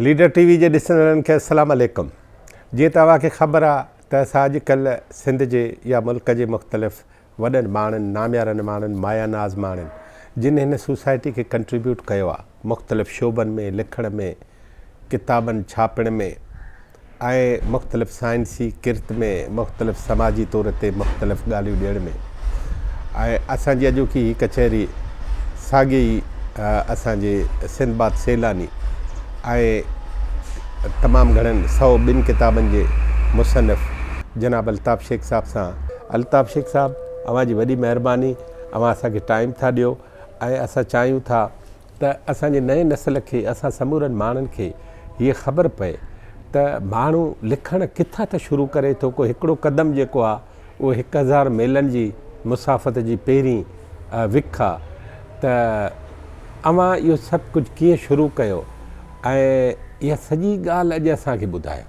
Leader ٽي V جي ڏسندڙن کي السلام عليڪم جيئن ته اوهان کي خبر آ ته اسان اڄ ڪلهه سنڌ جي يا ملڪ جي مختلف وڏن ماڻهن ناميارن ماڻهن مايا ناز ماڻهن جن هن سوسائٽي کي ڪنٽريبيوٽ ڪيو آ مختلف شعبن ۾ لکڻ ۾ ڪتابن ڇاپڻ ۾ ۽ مختلف سائنسي ڪرت ۾ مختلف سماجي طور تي مختلف ڳالهيون ڏيڻ ۾ ۽ اسان جي اڄوڪي هي ڪچهري ساڳي ئي اسان جي سنڌباد سيلاني ۽ تمام گهڻن 102 ڪتابن جي مصنف جناب الطاف شيخ صاحب سان. الطاف شيخ صاحب اوهان جي وڏي مهرباني اوهان اسان کي ٽائيم ٿا ڏيو ۽ اسان چاهيون ٿا ته اسان جي نئين نسل کي، اسان سمورن ماڻهن کي هيء خبر پئي ته ماڻهو لکڻ ڪٿان ته شروع ڪري ٿو، ڪو هڪڙو قدم جيڪو آ اهو 1000 ميلن جي مسافت جي پهرين وک آ ته اوهان اهو سڀ ڪجهه ڪيئن شروع ڪيو ۽ اها سڄي ڳالهه اڄ اسان کي ٻڌايو.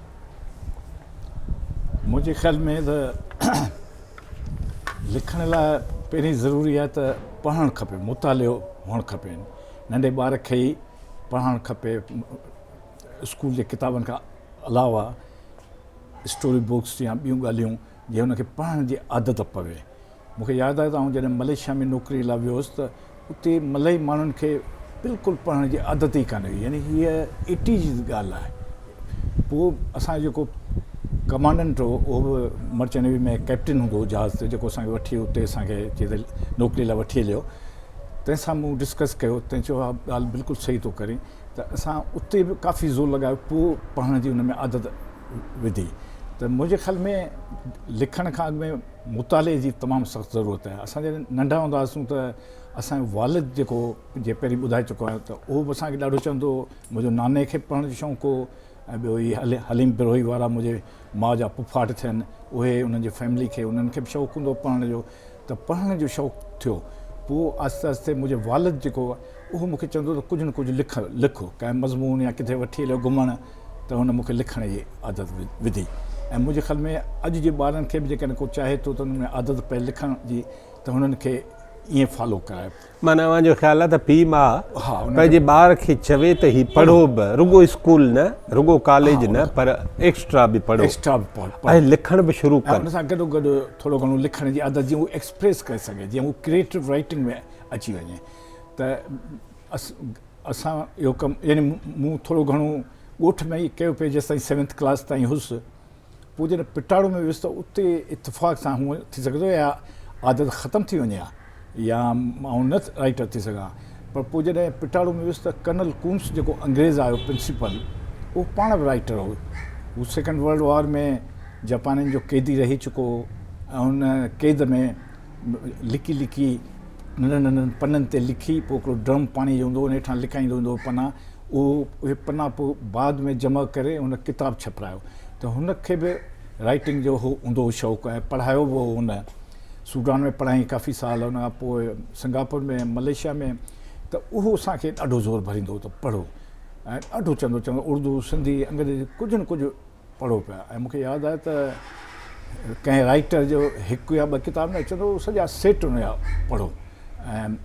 منهنجي خيال ۾ ته لکڻ لاء پهرين ضروري آهي ته پڙهڻ کپي، مطالعو هئڻ کپي. ننڍي ٻار کي ئي پڙهائڻ کپي. اسڪول جي ڪتابن کان علاوه اسٽوري بڪس يا ٻيون ڳالهيون جي هن کي پڙهڻ جي عادت پوي. مون کي ياد آهي ته آئون جڏهن ملائيشيا ۾ نوڪري لاء ويو هوس ته اتي ملئي ماڻهن کي بلڪل پڙهڻ جي عادت ئي ڪانه هئي يعني هيء ايٽي جي ڳالهه آهي. پوء اسان جو جيڪو ڪمانڊنٽ هو اهو به مرچنٽ نيوي ۾ ڪئپٽن هوندو هو جهاز تي جيڪو اسان کي وٺي اتي اسان کي چي ته نوڪري لاء وٺي هليو تنهن سان مون ڊسڪس ڪيو تنهن چيو ها ڳالهه بلڪل صحيح ٿو ڪرين ته اسان اتي به ڪافي زور لڳايو پوء پڙهڻ جي ان ۾ عادت وڌي ته منهنجي خيال ۾ لکڻ کان اڳ ۾ مطالعي جي تمام سخت ضرورت آهي. اسان جڏهن ننڍا هوندا هئاسون ته اسان جو والد جيڪو جي پهرين ٻڌائي چڪو آهيان ته اهو به اسان کي ڏاڍو چوندو هو. منهنجو ناني کي به پڙهڻ جو شوق هو ۽ ٻيو هي حليم بروهي وارا منهنجي ماء جا پڦاٽ ٿين اهي انهن جي فيملي کي انهن کي به شوق هوندو هو پڙهڻ جو ته پڙهڻ جو شوق ٿيو. پوء آهستي آهستي منهنجي والد جيڪو اهو مون کي چوندو هو ته ڪجهه نه ڪجهه لک لک ڪنهن مضمون يا ڪٿي وٺي هليو گهمڻ ته هن مون کي لکڻ جي عادت وڌي ۽ منهنجي خيال ۾ اڄ جي ٻارن کي به جيڪڏهن ڪو چاهي ٿو ته انهن ۾ عادت پئي لکڻ جي ته هنن کي ائين فالو ڪرائي. معنيٰ اوهان جو خيال آهي ته پيء ماء پنهنجي ٻار کي چوي ته هي پڙهو به، رڳو اسڪول نه، رڳو ڪاليج نه پر ايڪسٽرا به پڙهو ۽ لکڻ به شروع ڪن. ۽ ان سان گڏو گڏ ٿورو گهڻو لکڻ جي عادت جيئن هو ايڪسپريس ڪري سگهي، جيئن هو ڪريئيٽو رائيٽنگ ۾ اچي وڃي ته اسان اهو ڪم يعني مون ٿورو گهڻو ڳوٺ ۾ ئي ڪيو پئي جيستائين سيونٿ ڪلاس تائين هيس پوء جڏهن پٽاڙو ۾ ويس ته اتي اتفاق سان هونء ٿي سگهي ٿو اها عادت ختم ٿي وڃي ها يا آئون نه رائيٽر ٿي سگهان پر پوء جڏهن پٽاڙو ۾ ويس ته ڪرنل ڪومس جيڪو انگريز آيو پرنسپل اهو پاڻ به رائيٽر هو هو سيڪنڊ ورلڊ وار ۾ جپانين جو قيدي رهي چڪو هو ۽ ان قيد ۾ لڪي لڪي ننڍن ننڍن پنن تي لکي پوء هڪڙو ڊرم پاڻي جو هوندو هو ان هيٺان لڪائيندو ويندو هو پنا اهو اهي پنا پوء بعد ۾ جمع ڪري هن ڪتاب ڇپرايو ته هن کي به رائيٽنگ جو هو هوندو هو شوق ۽ پڙهايو به هو هن سوڊان ۾ پڙهايائين ڪافي سال ان کان پوء سنگاپور ۾ ملائيشيا ۾ ته اهو اسان کي ڏاڍو زور ڀريندو هو ته پڙهو ۽ ڏاڍو چوندو چوندو اردو سنڌي انگريزي ڪجهه نه ڪجهه پڙهو پيا ۽ مون کي ياد آهي ته ڪنهن رائيٽر جو هڪ يا ٻه ڪتاب نه چوندو هو سڄا سيٽ ان جا پڙهو ۽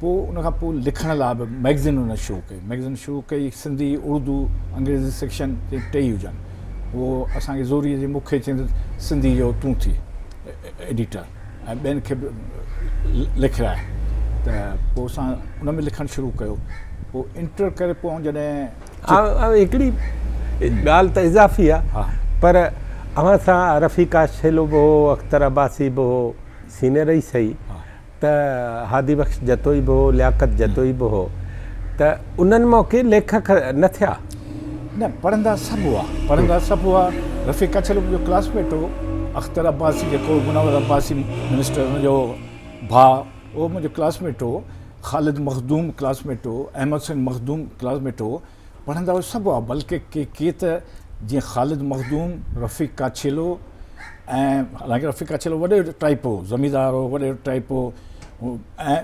پوء ان کان پوء لکڻ لاء به مئگزين ان شروع ڪئي مئگزين شروع ڪئي سنڌي اردو انگريزي سيڪشن ٽئي هجن پوء اسان کي زوري جي مون کي چيائين ته سنڌي جو تون ٿي ايڊيٽر ۽ ٻين کي به لکرائي ته پوء اسان ان ۾ لکڻ شروع ڪيو پوء انٽر ڪري پوء آئون جڏهن هڪڙي ڳالهه ته اضافي آ پر اوهان سان رفيق آشيلو به هو، اختر عباسي به هو، سينئر ئي سهي ته هادي بخش جتوئي به هو، لياقت جتوئي به هو ته انهن مان ڪي ليکڪ نه ٿيا؟ نه پڙهندا سڀ هئا، پڙهندا سڀ هئا، رفيق آشيلو منهنجو ڪلاس ميٽ هو، اختر عباسي جيڪو منور عباسي منسٽر ان جو ڀاء اهو منهنجو ڪلاس ميٽ هو، خالد مخدوم ڪلاس ميٽ هو، احمد حسين مخدوم ڪلاس ميٽ هو، پڙهندا اهي سڀ هئا بلڪه ڪي ڪي ته جيئن خالد مخدوم، رفيق ڪاڇيلو ۽ حالانڪه رفيق ڪاڇيلو وڏي ٽائيپ هو، زميندار هو، وڏي ٽائيپ هو ۽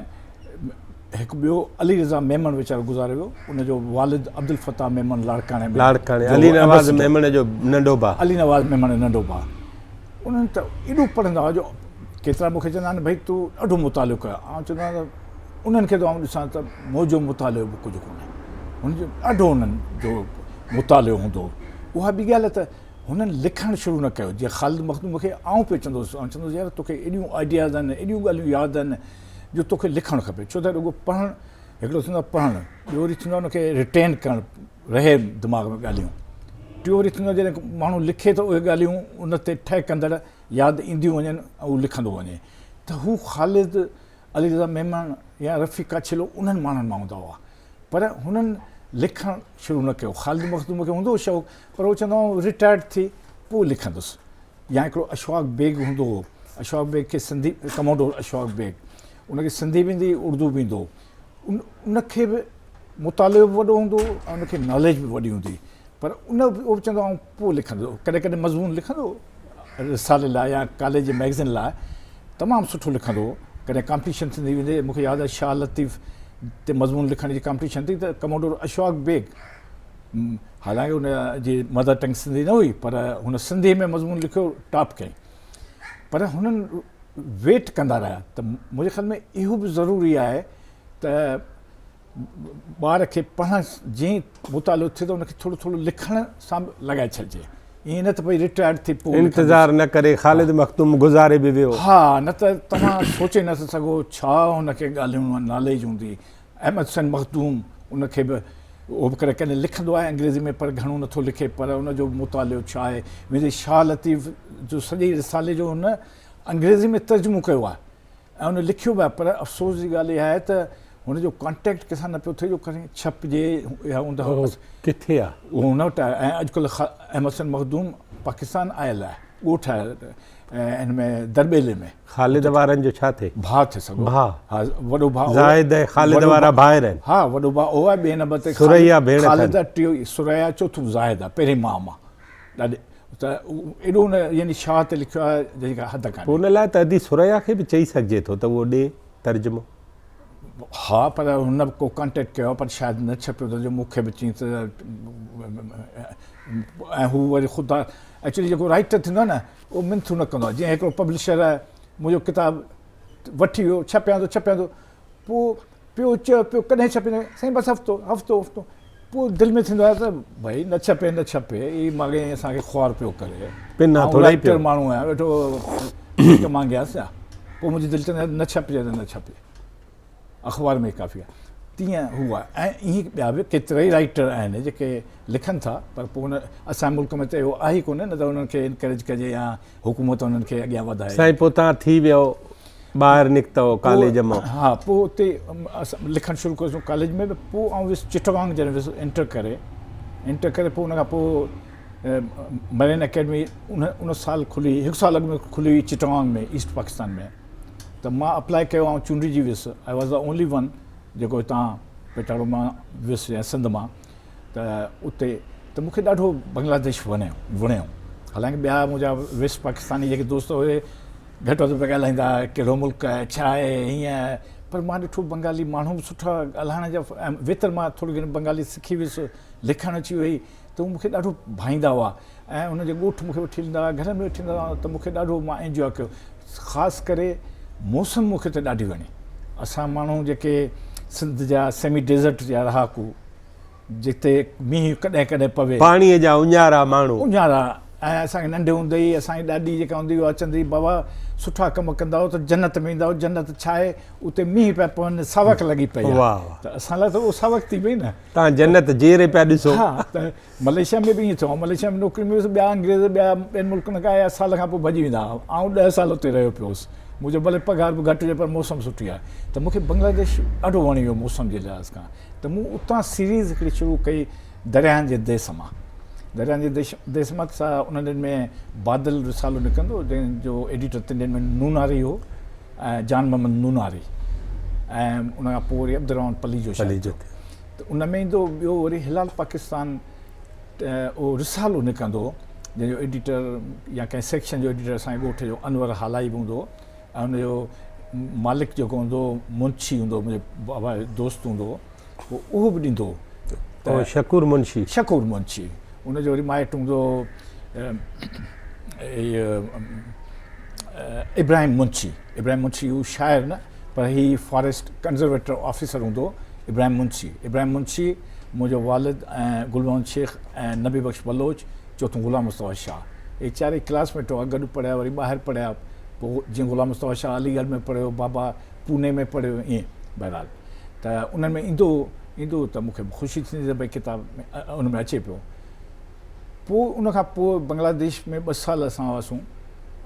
هڪ ٻيو علي رضا ميمڻ ويچارو گذاري ويو، ان جو والد عبدالفتاح ميمڻ لاڙڪاڻي ۾ لاڙڪاڻي علي نواز ميمڻ جو ننڍو ڀاء. علي نواز ميمڻ جو ننڍو ڀاء. انهن ته ايڏو پڙهندا هئا جو ڪيترا مون کي چوندا آهن ڀئي تو ڏاڍو مطالعو ڪيو آهي. آئون چوندو آهيان ته انهن کي ٿو آئون ڏسان ته منهنجو مطالعو به ڪجهه ڪونهي. هن جو ڏاڍو انهن جو مطالعو هوندو هو. اها ٻي ڳالهه ته هنن لکڻ شروع نه ڪيو. جيئن خالد مخدوم کي آئون پيو چوندو هوس، آئون چوندو هوس يار توکي ايڏيون آئيڊياز آهن، ايڏيون ڳالهيون ياد آهن جو توکي لکڻ کپي. ڇو ته رڳو پڙهڻ هڪڙو ٿيندو آهي پڙهڻ، ٻيو وري ٿيندو آهي ان کي ريٽين ڪرڻ، رهي دماغ ۾ ڳالهيون. ٽيون وري ٿيندو آهي جڏهن ماڻهو لکي ته اهي ڳالهيون ان تي ٺهڪندڙ ياد اينديون وڃن ۽ هو لکندو وڃي. ته هو خالد علي رضا ميمڻ يا رفيق ڪاڇيلو انهن ماڻهن مان هوندا هئا. پر هنن لکڻ شروع نه ڪيو. خالد مخدوم کي هوندو هو شوق پر هو چوندو هو آئون رٽائرڊ ٿي پوء لکندس. يا هڪڙو اشفاق بيگ هوندو هو، اشفاق بيگ کي سنڌي ڪموڊور اشفاق بيگ ان کي سنڌي به ايندي هئي اردو به ايندو هو. ان کي به مطالعو به وڏو هوندو هو ۽ ان کي ناليج به وڏي هوندي هئي پر ان اهو به چوندو آئون پوء لکندس. ڪڏهن ڪڏهن مضمون لکندو هو رسالي لاء يا ڪاليج جي مئگزين لاء تمام سٺو لکندو هو. ڪڏهن ڪامپٽيشن ٿيندي ويندي مون کي ياد آهي شاهه لطيف تي مضمون لکڻ جي ڪامپٽيشن ٿي ته ڪموڊور اشفاق بيگ حالانڪه ان جي مدر ٽنگ سنڌي نه هئي پر هن سنڌي ۾ مضمون لکيو ٽاپ ڪيائين. پر هنن ويٽ ڪندا رهيا ته منهنجي خيال ۾ اهو به ضروري آهي ته ٻار کي پڙهڻ جيئن مطالعو ٿئي ته ان کي ٿورو ٿورو لکڻ سان به لڳائي ڇڏجي ائين نه ته ڀئي رٽائرڊ ٿي پوء انتظار نه ڪري خالد مخدوم گذاري به ويو. ها نه ته توهان سوچي نه ٿا سگهو ڇا هن کي ڳالهيون ناليج هوندي. احمد حسين مخدوم ان کي به اهو به ڪڏهن ڪڏهن لکندو آهي انگريزي ۾ پر گهڻو نٿو لکي پر ان جو مطالعو ڇا آهي. ويندي شاهه لطيف جو سڄي رسالي جو هن انگريزي ۾ ترجمو ڪيو آهي. ۽ هن لکيو به آهي پر افسوس جي ڳالهه اها آهي ته هن جو ڪانٽيڪٽ ڪنهن سان نه پيو ٿئي جو کڻي ڇپجي يا ان اهو ڪٿي آهي؟ اهو هن وٽ آهي ۽ اڄڪلهه احمد حسين مخدوم پاڪستان آيل آهي ڳوٺ آهي هن ۾ درٻيلي ۾. خالد وارن جو ڇا ٿئي؟ ڀاء ٿئي سگهو. ڀاء. ها وڏو ڀاء زاهد ۽ خالد وارا ڀائر آهن. ها وڏو ڀاء اهو آهي ٻئي نمبر تي ثريا ڀيڻ اٿن. خالد آهي ٽيون ثريا چوٿون زاهد آهي پهرين ماء مان ڏاڏي ته ايڏو نه يعني شاهه تي لکيو آهي جنهن جي ڪا حد ڪانهي. پوء ان لاء ته ادي ثريا کي به چئي سگهجي ٿو ته اهو ڏي ترجمو. ها پر هن به ڪو ڪانٽيڪٽ ڪيو آهي پر شايد نه ڇپيو اٿس جو مون کي به چيائين ته ۽ هو وري خود ايڪچولي جيڪو رائيٽر ٿيندو آهي نه اهو منٿون نه ڪندو آهي جيئن هڪڙو پبلشر آهي منهنجو ڪتاب وٺي ويو ڇپيان ٿو ڇپيان ٿو پوء پيو چئي پيو ڪڏهن ڇپيندو سائين بس هفتو هفتو هفتو پوء دل ۾ ٿيندو آهي ته ڀئي نه ڇپي نه ڇپي هي ماڳهين اسان کي خوار پيو ڪري پنا آئون ٿوري رائيٽر پيو ماڻهو آهيان ويٺو ڀيڪ مانگيانس ڇا پوء منهنجي دل چوندي آهي نه ڇپجي ته نه ڇپي اخبار ۾ ڪافي آهي تيئن هو آهي ۽ ائين ٻيا به ڪيترا ئي رائيٽر آهن جيڪي لکن ٿا پر پوء ان اسان جي ملڪ ۾ ته اهو آهي ئي ڪونه نه ته انهن کي انڪريج ڪجي يا حڪومت انهن کي اڳيان وڌائي. سائين پوء تان ٿي ويو ٻاهر نڪتؤ ڪاليج مان. ها پوء اتي اسان لکڻ شروع ڪيوسون ڪاليج ۾ به پوء آئون ويس چٽگانگ جڏهن ويس انٽر ڪري انٽر ڪري پوء ان کان پوء مرين اڪيڊمي ان ان سال کلي هڪ سال اڳ ۾ کلي هئي چٽگانگ ۾ ايسٽ پاڪستان ۾ ته مان اپلائي ڪيو آئون چونڊجي ويس I was the only one جيڪو هتان پيٽاڙو مان ويس يا سنڌ مان ته اتي ته مون کي ڏاڍو بنگلاديش وڻيو وڻيو حالانڪه ٻيا منهنجا ويسٽ پاڪستاني جيڪي دوست هئي گهٽ وڌ پيا ڳالهائيندا هئا ڪهڙو ملڪ آهي ڇا آهي هيئن آهي پر مان ڏٺو بنگالي ماڻهو به سٺا ڳالهائڻ جا ۽ ويتر مان ٿوري گهڻي بنگالي سکي ويس لکڻ اچي وئي ته هو مون کي ڏاڍو ڀائيندا هئا ۽ انهن جي ڳوٺ مون کي وٺي هلندا هئا گهرن ۾ وٺي هلندا هئا ته مون کي ڏاڍو مان انجواء ڪيو خاص ڪري موسم مون کي ته ڏاڍي وڻي اسان ماڻهو جيڪي سنڌ جا سيمي ڊيزرٽ جا رهاڪو جتي مينهن ڪڏهن ڪڏهن پوي. پاڻيء جا اڃارا ماڻهو. اڃارا ۽ اسان کي ننڍي هوندي ئي اسان جي ڏاڏي جيڪا هوندي هئي اها چوندي هئي بابا سٺا ڪم ڪندا آهيو ته جنت ۾ ويندا آهيو جنت ڇا آهي اتي مينهن پيا پون ساوڪ لڳي پئي آهي ته اسان لاء ته اهو ساوڪ ٿي پئي نه. تان جنت جيئري پيا ڏسو. ها ته ملائيشيا ۾ به ائين ٿيو آئون ملائيشيا ۾ نوڪري ۾ ويس ٻيا انگريز ٻيا ٻين ملڪن کان آيا سال کان پوء ڀڄي ويندا هئا آئون ڏهه سال اتي رهيو پيو هوس مون چيو ڀلي پگهار به گهٽ هجي پر موسم سٺي آهي ته مون کي بنگلاديش ڏاڍو وڻي ويو موسم جي لحاظ کان ته مون اتان سيريز هڪڙي شروع ڪئي درياهن جي ديس مان درياهن جي ديش ديس مان سا انهن ڏينهن ۾ بادل رسالو نڪرندو جنهن جو ايڊيٽر تن ڏينهن ۾ نوناري هو ۽ جان محمد نوناري ۽ ان کان پوء وري عبدالرحمان پليجو پليجو ته ان ۾ ايندو ٻيو وري هلال پاڪستان اهو رسالو نڪرندو هو جنهن جو ايڊيٽر يا ڪنهن سيڪشن جو ايڊيٽر اسان جي ڳوٺ جو انور هالائي به هوندو هو ۽ ان جو مالڪ جيڪو هوندو هو منشي هوندو هو منهنجي بابا جو دوست هوندو هو پوء اهو به ڏيندو هو ته شڪور منشي شڪور منشي ان جو وري مائٽ هوندو هو ابراهيم منشي ابراهيم منشي هو شاعر نه پر هي فاريسٽ ڪنزرويٽر آفيسر هوندو هو ابراهيم منشي ابراهيم منشي منهنجو والد ۽ گل محمد شيخ ۽ نبي بخش بلوچ، چوٿون غلام مصطفيٰ شاهه. اهي چارئي ڪلاس ميٽ هئا، گڏ پڙهيا، وري ٻاهر پڙهيا. پوء جيئن غلام مصطفيٰ شاهه علي ڳڙهه ۾ پڙهيو، بابا پوني ۾ پڙهيو، ائين بهرحال ته انهن ۾ ايندو هو، ايندو هو ته مون کي به خوشي ٿيندي ته ڀئي ڪتاب ان ۾ اچي پيو. پوء ان کان پوء بنگلاديش ۾ ٻه سال اسان هئاسون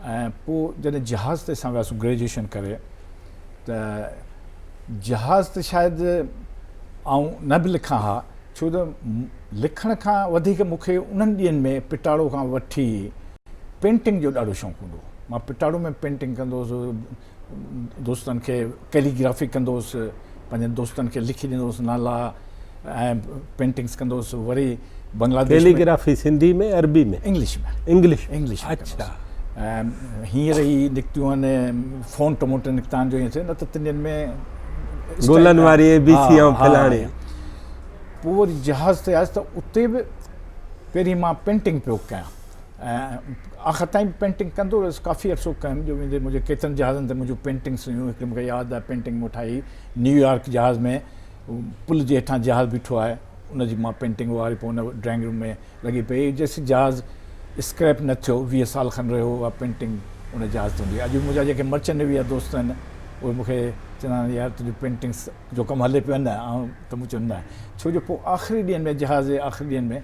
۽ پوء جڏهن جهاز تي اسان وياسون گريجوئيشن ڪري ته جهاز تي شايد آئون نه به لکان ها ڇو ته لکڻ کان وڌيڪ مون کي انهن ڏينهن ۾ پٽاڙو کان وٺي پينٽنگ جو ڏاڍو شوق هوندو هو. مان پٽاڙو ۾ پينٽنگ ڪندو هوس، دوستن کي ڪيليگرافي ڪندو هوس، پنهنجن دوستن کي لکي ڏيندو هوس نالا ۽ پينٽنگس ڪندو هوس. وري بنگلاديش ۾ ڪيليگرافي سنڌي ۾ عربي ۾؟ انگلش ۾. انگلش انگلش ۾ اڇا. هينئر ئي نڪتيون آهن فونٽ مونٽ نڪتا آهن جو ائين ٿئي نه ته تن ڏينهن ۾ گلن واري اي بي سي ۽ فلاڻي. پوء وري جهاز تي آيس ته اتي به پهرين مان پينٽنگ پيو ڪيان ۽ آخر تائين به پينٽنگ ڪندو رهيس ڪافي عرصو ڪيم جو ويندي منهنجي ڪيترن جهازن تي منهنجون پينٽنگس هيون هڪڙي مونکي ياد آهي پينٽنگ مون ٺاهي نيويارڪ جهاز ۾ پل جي هيٺان جهاز بيٺو آهي ان جي مان پينٽنگ واري پوء ان ڊرائنگ روم ۾ لڳي پئي جيسين جهاز اسڪريپ نه ٿيو 20 سال کن رهيو اها پينٽنگ ان جهاز تي هوندي اڄ به منهنجا جيڪي مرچنٽ نيوي جا دوست آهن اهي مونکي چوندا آهن يار تنهنجون پينٽنگس جو ڪم هلي پيو نه آئون ته مون چيو نه ڇو جو پوء آخري ڏينهن ۾ جهاز جي آخري ڏينهن ۾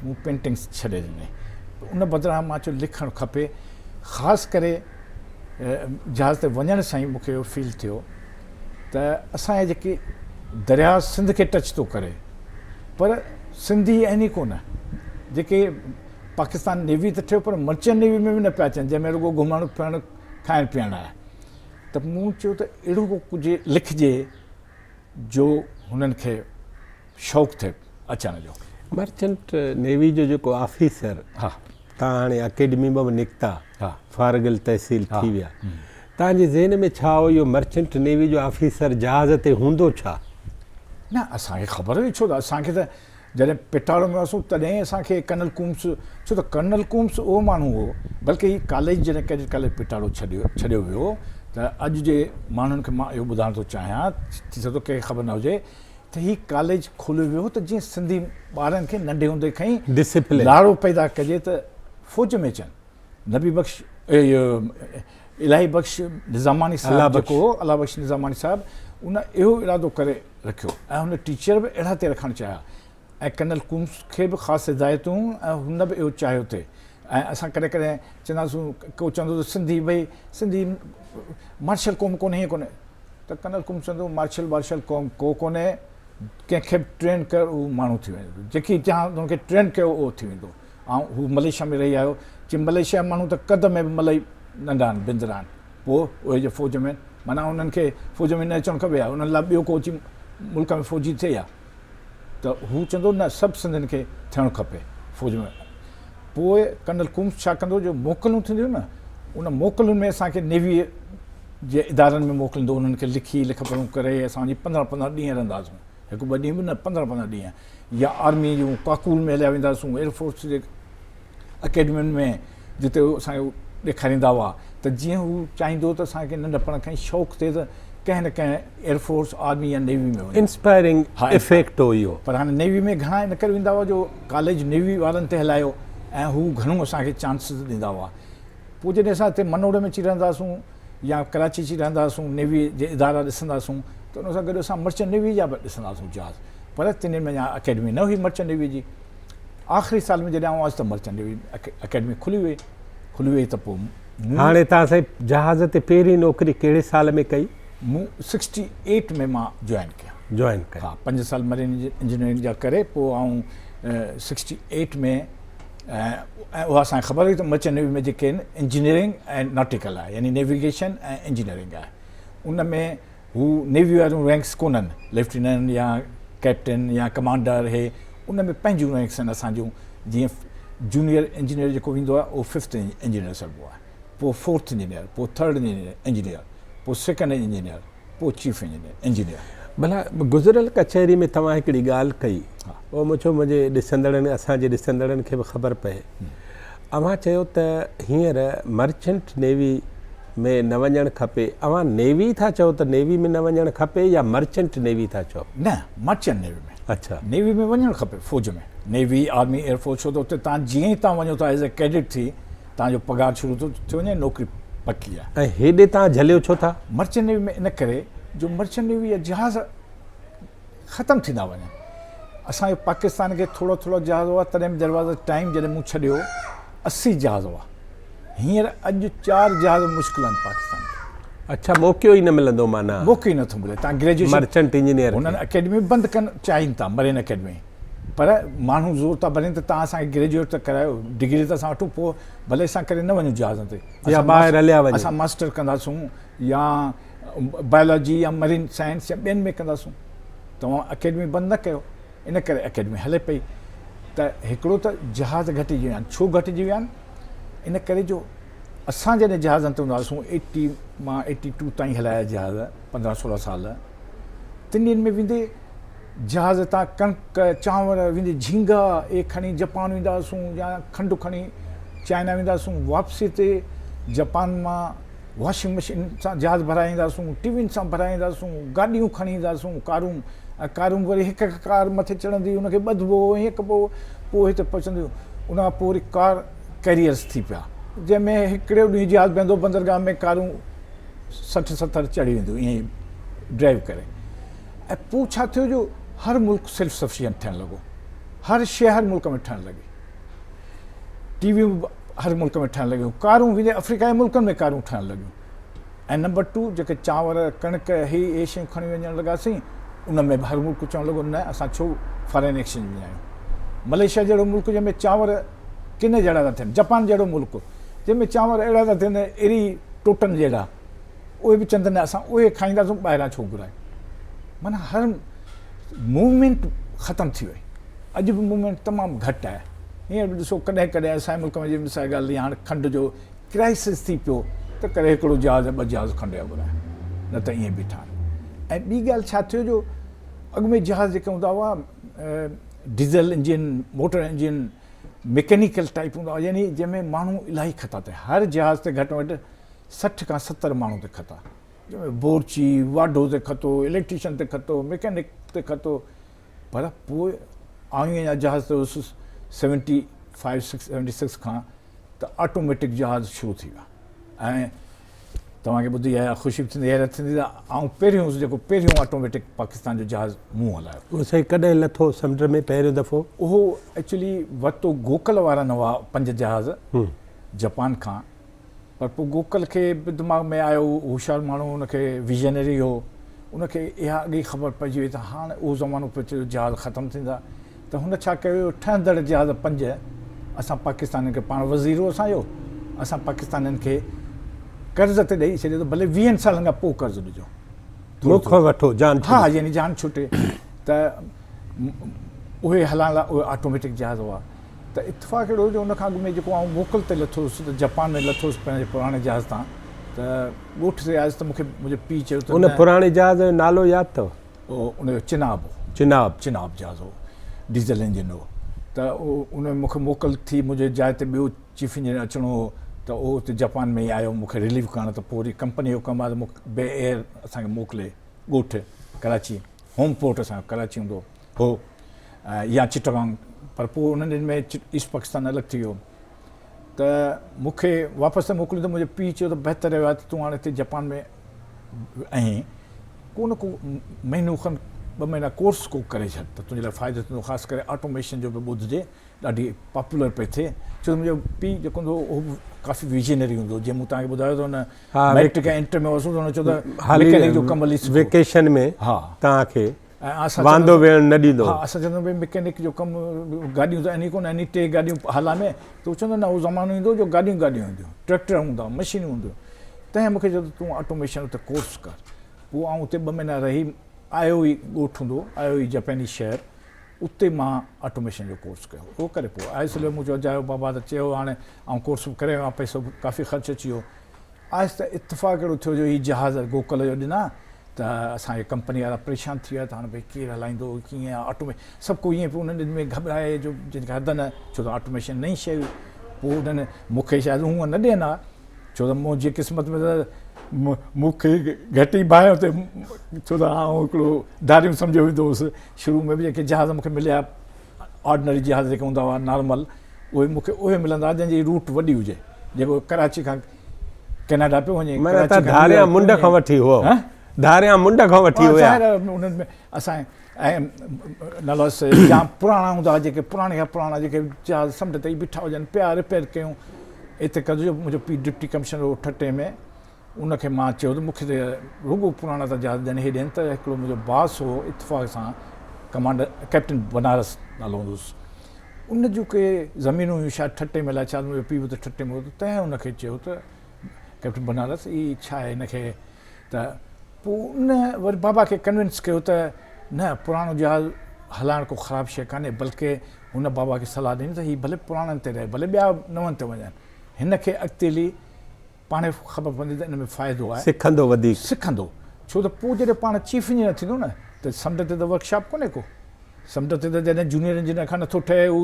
مون پينٽنگس ڇڏي ڏني ان بدران مان چيو لکڻ کپي خاص ڪري جهاز تي وڃڻ سان ئي مون کي اهو فيل ٿيو ته اسان جا جيڪي درياء سنڌ کي ٽچ ٿو ڪري پر سنڌي آهن ئي ڪونه جيڪي پاڪستان نيوي ته ٺهيو پر مرچنٽ نيوي ۾ به نه پيا اچن جنهن ۾ رڳو گهمڻ ڦرڻ کائڻ پيئڻ آهي ته مون چيو ته اهڙو ڪو ڪجهه لکجي جو هنن کي شوق ٿئي اچڻ جو. مرچنٽ نيوي جو جيڪو آفيسر ها. تان هاڻي اڪيڊمي مان به نڪتا ها. فارغ التحصيل ها. ٿي ويا تان جي ذهن ۾ ڇا هو اهو مرچنٽ نيوي جو آفيسر جهاز تي هوندو ڇا؟ نه اسان کي خبر هئي ڇو ته اسان کي ته جڏهن پيٽارو ۾ هئاسون تڏهن اسان کي ڪرنل ڪومس ڇو ته ڪرنل ڪومس اهو ماڻهو هو بلڪه هي ڪاليج جڏهن ڪيڊٽ ڪاليج پيٽارو ڇڏيو ڇڏيو ويو ته اڄ جي ماڻهن کي مان اهو ٻڌائڻ ٿو چاهيان ٿي سگهي ٿو ڪنهن کي خبر نه هجي ته هي ڪاليج کوليو ويو هو ته جيئن سنڌي ٻارن کي ننڍي هوندي کان ئي ڊسپلين لاڙو پيدا ڪجي ته فوج ۾ اچن نبي بخش الاهي بخش نظاماڻي صاحب جيڪو هو الله بخش نظاماڻي صاحب ان اهو ارادو ڪري رکيو ۽ هن ٽيچر به اهڙا تي رکڻ چاهيا ۽ ڪرنل ڪومس کي به خاص هدايتون ۽ هن به اهو چاهيو ٿي ۽ اسان ڪڏهن ڪڏهن چونداسون ڪو چوندو ته سنڌي ڀئي سنڌي مارشل قوم ڪونهي ائين ڪونهي ته ڪرنل ڪومس چوندو مارشل وارشل قوم ڪو ڪونهي ڪنهن کي به ٽرين ڪر اهو ماڻهو ٿي ويندو جيڪي چاهان هن کي ٽرين ڪيو اهو ٿي ويندو آئون هو ملائيشيا ۾ رهي آيو چي ملائيشيا ماڻهو ته قد ۾ به ملئي ننڍا آهن بندرا آهن پوء اهي جي فوج ۾ معنيٰ انهن کي فوج ۾ نه اچڻ کپي ها انهن لاء ٻيو ڪو اچي ملڪ ۾ فوجي ٿئي ها ته هو چوندو نه سڀ سنڌين کي ٿيڻ کپي فوج ۾ پوء ڪرنل ڪومس ڇا ڪندو جو موڪلون ٿينديون نه ان موڪلن ۾ اسان کي نيوي جي ادارن ۾ موڪليندو انهن کي لکي لک پڙهون ڪري اسان وڃي پندرهن پندرهن ڏينهن رهنداسون هڪ ٻه ڏينهن به نه پندرهن پندرهن ڏينهن يا آرمي جون ڪاڪول ۾ هليا وينداسون ايئر فورس جي اڪيڊمين ۾ جتي اسان کي ڏيکاريندا هئا ته جيئن هو چاهيندو ته اسان کي ننڍپڻ کان ئي شوق ٿئي ته ڪنهن نه ڪنهن ايئر فورس آرمي يا نيوي ۾ وڃون. انسپائرنگ افيڪٽ هو اهو. پر هاڻي نيوي ۾ گهڻا ان ڪري ويندا هئا جو ڪاليج نيوي وارن تي هلايو ۽ هو گهڻو اسان کي چانسز ڏيندا هئا. پوء جڏهن اسان هتي منوڙ ۾ اچي رهنداسون يا ڪراچي اچي رهنداسون نيوي جي ادارا ڏسنداسون ته ان سان گڏ اسان مرچنٽ نيوي جا به ڏسنداسون جهاز پر تن ۾ اڃا اڪيڊمي نه هئي مرچنٽ نيوي جي. آخري سال ۾ جڏهن آئون آيس ته مرچنٽ نيوي اڪيڊمي کلي وئي کلي وئي ته پوء مون هاڻي توهان سائين جهاز تي پهرين نوڪري ڪهڙي سال ۾ ڪئي؟ مون سڪسٽي ايٽ ۾ مان جوائن ڪيا. جوائن ڪيا. ها پنج سال مرين انجنيئرنگ جا ڪري پوء آئون سڪسٽي ايٽ ۾ ۽ اها اسان کي خبر هئي ته مرچنٽ نيوي ۾ جيڪي آهن انجنيئرنگ ۽ ناٽيڪل آهي يعني نيويگيشن ۽ انجنيئرنگ آهي ان ۾ هو نيوي واريون رينڪس ڪونهن ليفٽيننٽ يا ڪئپٽن يا ڪمانڊر هي ان ۾ پنهنجون رينڪس آهن اسان جون جيئن جونيئر انجنيئر جيڪو ويندو آهي اهو ففٿ انجنيئر سڏبو آهي پوء فورٿ انجنيئر پوء ٿرڊ انجنيئر پوء سيڪنڊ انجنيئر پوء چيف انجنيئر. ڀلا گذريل ڪچهري ۾ توهان هڪڙي ڳالهه ڪئي اهو مون چيو منهنجي ڏسندڙن اسان جي ڏسندڙن کي به خبر پئي اوهان چيو ته هينئر مرچنٽ نيوي ۾ نه وڃڻ کپي. اوهان نيوي ٿا چئو ته نيوي ۾ نه وڃڻ کپي يا مرچنٽ نيوي ٿا چئو؟ نه مرچنٽ نيوي ۾. اڇا. نيوي ۾ وڃڻ کپي فوج ۾ نيوي آرمي ايئر فورس ڇو ته اتي تان جيئن ئي تان وڃو ٿا ايز اي ڪيڊٽ ٿي تان جو پگهار شروع ٿو ٿي وڃي نوڪري پڪي آهي. ۽ هيڏي تان جهليو ڇو ٿا؟ مرچنٽ نيوي ۾ ان ڪري جو مرچنٽ نيوي جا جهاز ختم ٿيندا وڃن. اسان جو پاڪستان کي ٿورا ٿورا جهاز هئا تڏهن به there was a time جڏهن مون ڇڏيو 80 جهاز هئا هينئر اڄ چار جهاز مشڪل آهن پاڪستان کي. اڇا موقعو ئي نه ملندو معنيٰ. موقعو ئي نٿو ملي تان گريجوئيشن مرچنٽ انجنيئر هنن اڪيڊمي بند ڪن چاهين ٿا مرين اڪيڊمي پر ماڻهو زور ٿا ڀرين ته تان اسان کي گريجوئيٽ ته ڪرايو ڊگري ته اسان وٺون پوء ڀلي اسان ڪري نه وڃون جهازن تي يا ٻاهر هليا وڃون اسان ماسٽر ڪنداسون يا بايولاجي يا مرين سائنس يا ٻين ۾ ڪنداسون توهان اڪيڊمي بند نه ڪيو ان ڪري اڪيڊمي هلي پئي ته هڪڙو ته جهاز گهٽجي ويا آهن ڇو گهٽجي ويا آهن ان ڪري جو اسان جڏهن جهازن تي هوندا هئاسون ايٽي مان ايٽي ٽو تائين هلايا جهاز 15 16 سال تن ڏينهن ۾ ويندي جهاز تان ڪڻڪ چانور ويندي جھينگا اهي کڻي جپان ويندا هئاسون يا کنڊ کڻي چائنا ويندا هئاسون واپسي تي جپان مان واشنگ مشين سان جهاز ڀرائي اينداسون، ٽي وين سان ڀرائي اينداسون، گاڏيون کڻي اينداسون، ڪارون ۽ ڪارون وري هڪ هڪ ڪار مٿي چڙهندي ان کي ٻڌبو هو ائين ڪبو هو پوء هتي پهچندي ان کان پوء وري ڪار ڪيريئرس ٿي پيا جنهن ۾ هڪڙو ڏينهن جهاز بيهندو بندرگاهه ۾ ڪارون 60 70 چڙهي وينديون ائين ئي ڊرائيو ڪري ۽ پوء ڇا ٿيو جو هر ملڪ سيلف سفيشنٽ ٿيڻ لڳو هر شيء هر ملڪ ۾ ٺهڻ لڳي ٽي ويون به هر ملڪ ۾ ٺهڻ لڳيون، ڪارون ويندي آفريڪا جي ملڪن ۾ ڪارون ٺهڻ لڳيون ۽ نمبر ٽو جيڪي چانور، ڪڻڪ هي اهي شيون کڻي وڃڻ لڳاسين ان ۾ به هر ملڪ چوڻ لڳو نه اسان ڇو فارين ايڪسچينج وڃايون. ملائيشيا جهڙو ملڪ جنهن ۾ چانور ڪن جهڙا ٿا ٿين، جپان جهڙو ملڪ جنهن ۾ چانور اهڙا ٿا ٿين ايري ٽوٽن جهڙا اهي به چون ته نه اسان اهي کائينداسون ٻاهران ڇو گهرايون. معنيٰ هر موومينٽ ختم ٿي وئي. اڄ به موومينٽ تمام گهٽ آهي. هينئر به ڏسو ڪڏهن ڪڏهن اسان جي ملڪ ۾ جيئن مثال ڳالهه هاڻ کنڊ جو ڪرائسس ٿي پيو ته ڪري هڪڙو جهاز يا ٻه جهاز کنڊ جا گهرايا نه ته ائين بيٺا آهن. ۽ ٻي ڳالهه ڇا ٿيو جو اڳ ۾ جهاز جيڪي هوندا هئا diesel engine, motor engine, mechanical type هوندا هئا يعني جنهن ۾ ماڻهو الاهي کتا ٿي هر جهاز تي گهٽ ۾ گهٽ 60 کان 70 ماڻهو تي کتا جنهن ۾ بورچي، واڍو تي کتو، اليڪٽريشن تي کتو، مڪينڪ تي کتو پر پوء آئون اڃا جهاز تي هوس سيونٽي فائيو 76 کان ته آٽوميٽڪ جهاز شروع ٿي ويا ۽ توهان کي ٻڌي اها خوشي به ٿيندي حيرت ٿيندي ته آئون پهريون هوس جيڪو پهريون آٽوميٽڪ پاڪستان جو جهاز مون هلايو. اهو سائين ڪڏهن لٿو سمنڊ ۾ پهريون دفعو؟ اهو ايڪچولي ورتو گوڪل وارن هئا پنج جهاز جپان کان پر پوء گوڪل کي به دماغ ۾ آيو، هو هوشيار ماڻهو هن کي ويزنري هو، ان کي اها اڳ ئي خبر پئجي وئي ته هاڻ اهو زمانو پيو اچي جو جهاز ختم ٿيندا ته هن ڇا ڪيو ٺهندڙ جهاز پنج اسان پاڪستانين کي پاڻ وزير هو اسان جو اسان پاڪستانين کي قرض تي ڏئي ڇڏيو ته ڀلي ويهن سالن کان پوء قرض ڏجو مون کان وٺو جان ڇٽي. ها يعني جان ڇٽي ته اهي هلائڻ لاء اهي آٽوميٽڪ جهاز هئا. ته اتفاق اهڙو جو ان کان اڳ ۾ جيڪو آئون موڪل تي لٿو هوس ته جپان ۾ لٿو هوس پنهنجي پراڻي جهاز تان ته ڳوٺ تي آيس ته مون کي منهنجي پيء چيو ته ان پراڻي جهاز جو نالو ياد اٿو؟ ان جو چناب هو. چناب. چناب جهاز هو. ڊيزل انجن هو ته ان ۾ مون کي موڪل ٿي منهنجي جاء تي ٻيو چيف انجنيئر اچڻو هو ته اهو اتي جپان ۾ ئي آيو مون کي رليو ڪرڻ ته پوء وري ڪمپني جو ڪم آهي ته مون کي بي ايئر اسان کي موڪلي ڳوٺ ڪراچي هوم پورٽ اسان جو ڪراچي هوندو هو. يا چٽگانگ پر پوء انهن ڏينهن ۾ ايسٽ پاڪستان الڳ ٿي ويو ته مون کي واپس ته موڪليو ته منهنجي پيء چيو ته بهتر اهو آهي ته تون هاڻي هتي جپان ۾ آهين ڪو نه ڪو مهينو کن ٻه مهينا ڪورس ڪو ڪري ڇڏ ته تنهنجي لاء فائدو ٿيندو خاص ڪري آٽوميشن جو به ٻڌجي ڏاڍي پاپولر پئي ٿئي ڇو ته منهنجو پيء جيڪو هوندو هو اهو به ڪافي ويزنري هوندو هو جيئن مون توهان کي ٻڌايو ته هن ميٽرڪ ۽ انٽر ۾ هوس ته هن چيو ته مڪينڪ جو ڪم هلي سکو ويڪيشن ۾ توهان کي واندو ويهڻ نه ڏيندو هو. ها اسان چوندا ڀئي مڪينڪ جو ڪم گاڏيون ته آهن ئي ڪونه آهن ٽي گاڏيون هالا ۾ ته هو چوندو نه اهو زمانو ايندو جو گاڏيون گاڏيون اينديون ٽريڪٽر هوندا مشينون هونديون تنهن مونکي چيو ته تون آٽوميشن اتي ڪورس ڪر پوء آئون اتي ٻه مهينا رهي آيو ئي ڳوٺ هوندو آيو ئي جپاني شهر اتي مان آٽوميشن جو ڪورس ڪيو اهو ڪري پوء آيس مون چيو اجايو بابا ته چيو هاڻي آئون ڪورس به ڪري آيو آهيان پئسو به ڪافي خرچ اچي ويو آهستي اتفاق اهڙو ٿيو جو هي جهاز گوڪل جو ڏنا ته اسان جي ڪمپني وارا پريشان ٿي ويا ته هاڻي ڀئي ڪير هلائيندو ڪيئن آٽو ۾ سڀ ڪو ائين پيو انهن ڏينهن ۾ گهٻرائي جو جنهن کي حد نه ڇو ته آٽوميشن نئين شيء هئي پوء انهن مون کي شايد هونء نه ڏين ها ڇو ته منهنجي قسمت ۾ ته مون کي گهٽ ئي ڀانئيو ته ڇو ته آئون هڪڙو ڌاريون سمجهيو ويندو هوس. شروع ۾ به جيڪي جهاز مون کي مليا آرڊنري جهاز جيڪي هوندا هئا نارمل اهي مون کي اهي ملندا هئا جن جي روٽ وڏي هجي جيڪو ڪراچي کان ڪينيڊا پيو وڃي معنيٰ ته ڌاريان منڍ کان وٺي هئو ڌاريان منڍ کان وٺي هيا انهن ۾ اسان ۽ نالو جام پراڻا هوندا هئا جيڪي پراڻي کان پراڻا جيڪي جهاز سمنڊ تي ئي بيٺا هجن پيا رپيئر ڪيون ايتري قدر جو منهنجو پيء ڊپٽي ڪمشنر هو ٺٽي ۾ ان کي مان چيو ته مون کي ته رڳو پراڻا ٿا جهاز ڏين هي ڏين ته هڪڙو منهنجو باس هو اتفاق سان ڪمانڊر ڪئپٽن بنارس نالو هوندو هوس ان جون ڪي زمينون هيون شايد ٺٽي ۾ الائي ڇا منهنجو پيء به ته ٺٽي ۾ هو ته تنهن ان کي چيو ته ڪئپٽن بنارس هي ڇا آهي هن کي ته پوء ان وري بابا کي ڪنوينس ڪيو ته نه پراڻو جهاز هلائڻ ڪو خراب شيء ڪانهي بلڪه هن بابا کي صلاح ڏني ته هي ڀلي پراڻن تي رهي ڀلي ٻيا نون تي وڃن هن کي اڳتي هلي پاڻهي خبر پوندي ته ان ۾ فائدو آهي. سکندو وڌيڪ. سکندو ڇو ته پوء جڏهن پاڻ چيف انجنيئر ٿيندو نه ته سمنڊ تي ته ورڪشاپ ڪونهي ڪو سمنڊ تي ته جڏهن جونيئر انجنيئر کان نٿو ٺهي هو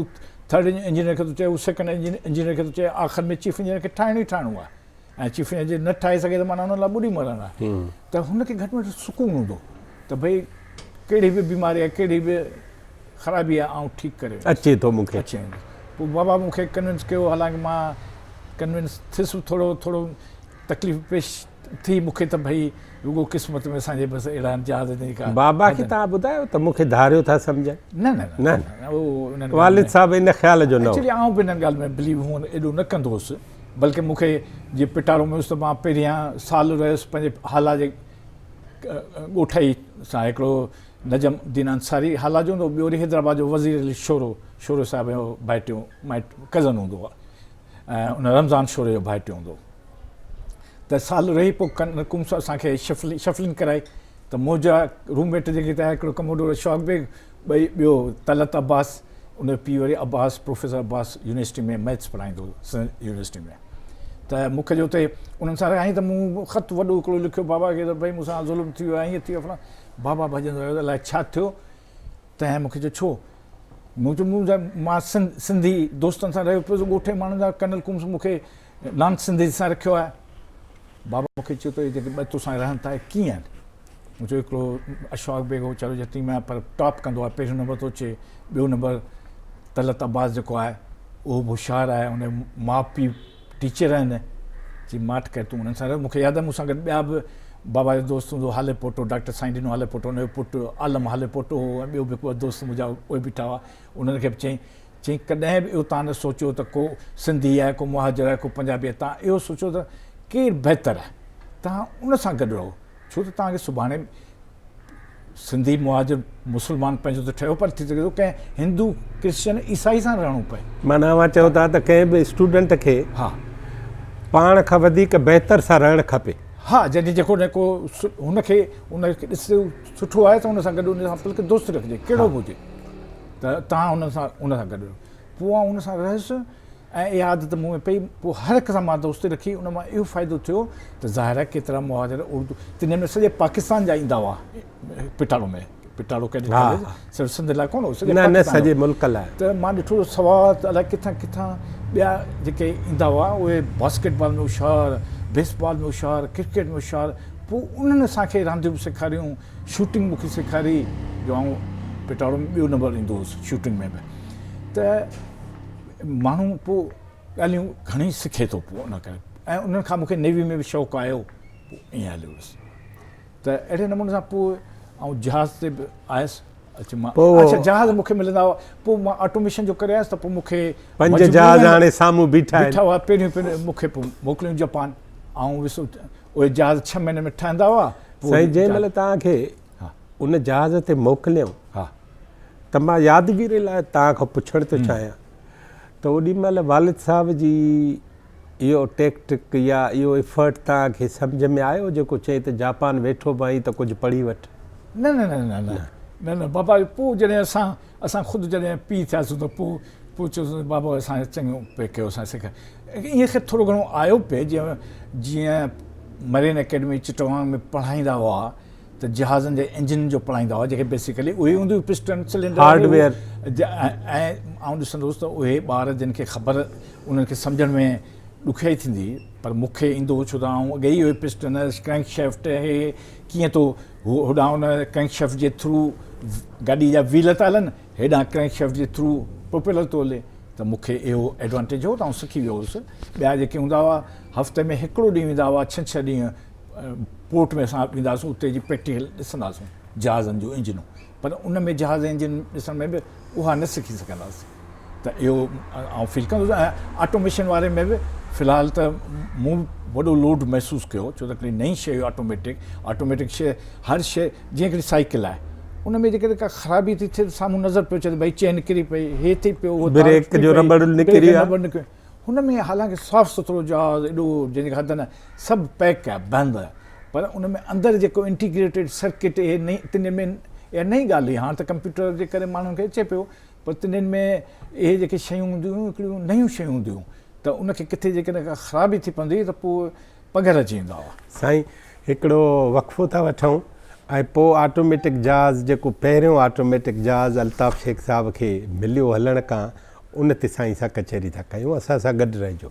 ٿرڊ انجنيئر کي ٿو چئي هو سيڪنڊ انجنيئر کي ٿو چئي آخر ۾ چيف انجنيئر کي ٺاهڻو ئي ٺاهڻو آهي ۽ چيف انجنيئر جي نه ٺاهي سگهي ته معنيٰ ان لاء ٻڏي مرڻ آهي ته هن کي گهٽ ۾ گهٽ سڪون هوندو ته ڀئي ڪهڙي به بيماري آهي ڪهڙي به خرابي آهي آئون ٺيڪ ڪري ويندس. اچي ٿو مون کي. اچي ويندس. پوء بابا مون کي ڪنوينس ڪيو حالانڪه مان ڪنوينس ٿيس به ٿورو ٿورو تڪليف پيش ٿي مون کي ته ڀئي رڳو قسمت ۾ اسان جي بس اهڙا جهاز جي ڪا بابا کي توهان ٻڌايو ته مون کي ڌاريو ٿا سمجهن؟ نه نه نه نه اهو انهن والد صاحب ان خيال جو نه هو. ايڪچولي آئون به انهن ڳالهين ۾ بليو هونئن ايڏو نه ڪندو هوس بلڪه مون کي جي پٽارو ۾ هوس ته مان پهريان سال رهيس پنهنجي هالا جي ڳوٺائي سان هڪڙو نجم الدين انصاري هالا جو هوندو هو، ٻيو وري حيدرآباد جو وزير علي شورو، شورو صاحب جو ڀائٽيو مائٽ ڪزن هوندو هو ۽ ان رمضان شوري جو ڀائٽيو هوندو هو ته سال رهي پوء ڪن ڪمس اسان کي شفلنگ ڪرائي ته منهنجا روم ميٽ جيڪي ٿيا هڪڙو ڪموڊور اشفاق بيگ ٻئي ٻيو طلعت عباس ان جو پيء وري Abbas professor Abbas university ۾ maths پڙهائيندو هو سنڌ يونيورسٽي ۾ ته مون کي جو اتي انهن سان رهائين ته مون خط وڏو هڪڙو لکيو بابا کي ته ڀئي مون سان ظلم ٿي ويو آهي ائين ٿي ويو فلاڻو بابا ڀڄندو آيو ته الائي ڇا ٿيو؟ تنهن مون کي چيو ڇو؟ مون چيو مون مان سنڌي دوستن سان رهيو پيس ڳوٺ جي ماڻهن سان ڪرنل ڪومس مون کي نان سنڌي سان رکيو آهي. بابا مون کي چيو ته اهي جيڪي ٻه توسان رهن ٿا اهي ڪيئن آهن؟ مون چيو هڪڙو اشفاق بيگ هو ويچارو يتيم آهي پر ٽاپ ڪندو آهي پهريون نمبر ٿو اچي ٻيو نمبر طلعت عباس جيڪو آهي اهو به هوشيار آهي ان جو ماء پيء ٽيچر آهن، چي ماٺ ڪر تون انهن سان رهه، مون کي ياد آهي مون سان گڏ ٻيا به بابا جو دوست هوندو هو هاليپوٽو ڊاڪٽر سائين ڏنو هاليپوٽو ان جو پٽ عالم هاليپوٽو هو ۽ ٻيو به هڪ ٻه دوست منهنجا اهي بيٺا هئا انهن کي به چيائين چيائين ڪڏهن به اهو تان نه سوچيو ته ڪو سنڌي آهي ڪو مهاجر آهي ڪو پنجابي آهي تان اهو سوچيو ته ڪير بهتر آهي تان ان سان گڏ رهو ڇو ته توهان کي سڀاڻي سنڌي مهاجر مسلمان پنهنجو ته ٺهيو پر ٿي سگهي ٿو ڪنهن هندو ڪرسچن عيسائي سان رهڻو پئي. معنيٰ اوهان چئو ٿا ته ڪنهن به اسٽوڊنٽ کي ها پاڻ کان وڌيڪ بهتر سان رهڻ کپي. ها جڏهن جيڪو نه ڪو هن کي ان کي ڏسي سٺو آهي ته ان سان گڏ ان سان بلڪه دوستي رکجي ڪهڙو به هجي ته توهان ان سان ان سان گڏ رهو پوء آئون ان سان رهيس ۽ اها عادت مون ۾ پئي، پوء هر هڪ سان مان دوستي رکي، ان مان اهو فائدو ٿيو ته ظاهر آهي ڪيترا مهاجر اردو تنهن ۾ سڄي پاڪستان جا ايندا هئا پٽاڙو ۾، پٽاڙو ڪيڊٽ ڪاليج صرف سنڌ لاء ڪونه هو سڄي نه نه سڄي ملڪ لاء. ته مان ڏٺو ته سوات الائي ڪٿان ڪٿان ٻيا جيڪي ايندا هئا اهي باسڪيٽ بال ۾ هوشيار، بيس بال ۾ هوشيار، ڪرڪيٽ ۾ هوشيار، پوء انهن اسان کي رانديون به سيکاريون، شوٽنگ مون کي سيکاري جو آئون پٽاڙو ۾ ٻيو نمبر ايندو هوس شوٽنگ ۾ به ته ماڻهو پوء ڳالهيون گهڻي سکي ٿو پوء ان ڪري ۽ انهن کان مونکي نيوي ۾ به شوق آيو پوء ائين هليو ويس ته اهڙي نموني سان پوء آئون جهاز تي به آيس اچي مان اچا جهاز مونکي ملندا هئا پوء مان آٽوميشن جو ڪري آيس ته پوء مونکي پنج جهاز هاڻي سامهون بيٺا بيٺا هئا پهريون پهريون مونکي پوء موڪليون جپان آئون ويس اهي جهاز ڇهه مهيني ۾ ٺهندا هئا سائين جنهن مهل توهان کي ان جهاز تي موڪليائون ها ته مان يادگيري لاء توهان کان پڇڻ ٿو چاهيان ته اوڏي مهل والد صاحب جي اهو ٽيڪٽڪ يا اهو افرٽ توهان کي سمجهه ۾ آيو جيڪو چئي ته جاپان ويٺو به آهين ته ڪجهه پڙهي وٺ؟ نه نه نه نه نه نه نه بابا پوء جڏهن اسان اسان خود جڏهن پيء ٿياسون ته پوء پوء چيوسون ته بابا اسان چڱو پئي ڪيو اسان سکيا ائين خير ٿورو گهڻو آيو پئي جيئن جيئن مرين اڪيڊمي چٽوانگ ۾ پڙهائيندا هئا ته جهازن جي انجنن جو پڙهائيندا هئا جيڪي بيسيڪلي اهي هونديون هيون پسٽن سلينڊر هارڊ ويئر ۽ آئون ڏسندو هوس ته اهي ٻار جن کي خبر انهن کي سمجهڻ ۾ ڏکيائي ٿيندي پر مون کي ايندو هو ڇو ته آئون اڳي ئي اهي پسٽن ڪرينڪ شيفٽ هي ڪيئن ٿو هوڏانهن ان ڪرينڪ شيفٽ جي ٿرو گاڏي جا ويل ٿا هلن هيڏانهن ڪرينڪ شيفٽ جي ٿرو پروپيلر ٿو هلي ته مون کي اهو ايڊوانٽيج هو ته آئون سکي ويو هوس. ٻيا جيڪي هوندا هئا هفتي ۾ هڪڙو ڏينهن ويندا هئا ڇنڇر ڏينهن پورٽ ۾ اسان ويندا هئاسون اتي جي پريڪٽيڪل ڏسندا هئاسون جهازن جون انجنون پر ان ۾ جهاز جي انجن ڏسڻ ۾ به اها نه سکي سگهنداسين ته اهو آئون فيل ڪندو هوس ۽ آٽوميشن واري ۾ به في الحال ته مون وڏو لوڊ محسوس ڪيو ڇو ته هڪڙي نئين شيء هئي آٽوميٽڪ آٽوميٽڪ شيء هر شيء جيئن هڪڙي سائيڪل آهي ان ۾ جيڪڏهن ڪا خرابي ٿي ٿئي ته سامهون نظر پيو اچي ته ڀئي چين ڪري پئي هي ٿي پيو هو بريڪ جو رٻڙ نڪري ويو هن ۾ حالانڪه صاف سٿرو جهاز ايڏو جنهن جي حد نه سڀ پيڪ آهي بند آهي پر ان ۾ اندر جيڪو انٽيگريٽيڊ سرڪٽ اهي نئين تنهن ۾ اها نئين ڳالهه هئي هاڻ ته ڪمپيوٽر جي ڪري ماڻهن کي اچي پيو پر تنهن ۾ اهي جيڪي شيون هونديون هيون هڪڙيون نيون شيون هونديون هيون ته ان کي ڪٿي جيڪڏهن ڪا خرابي ٿي پوندي هئي ته پوء پگهر اچي ويندا هئا. سائين هڪڙو وقفو ٿا وٺون ۽ پوء آٽوميٽڪ جهاز جيڪو پهريون آٽوميٽڪ جهاز الطاف شيخ صاحب کي مليو هلڻ کان ان تي سائين سان ڪچهري ٿا ڪيون اسان سان گڏ رهجو.